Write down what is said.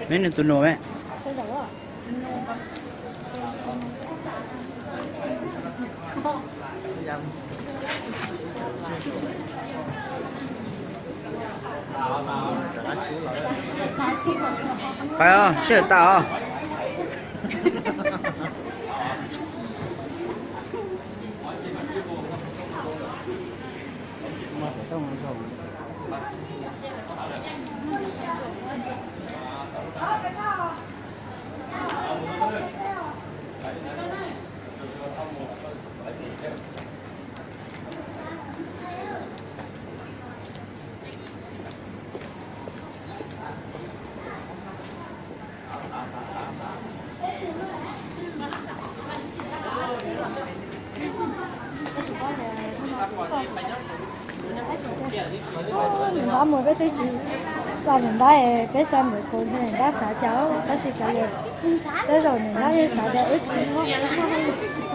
Meb nws tus nus me. Pais os, sij hawm tas os. Niam npab mus peb twb tsis xav, niam npab peb xav ntawm kuv, niam npab xav cas tab sis kav liam, tej zaum niam npab yeej xav tias wb tsis muaj.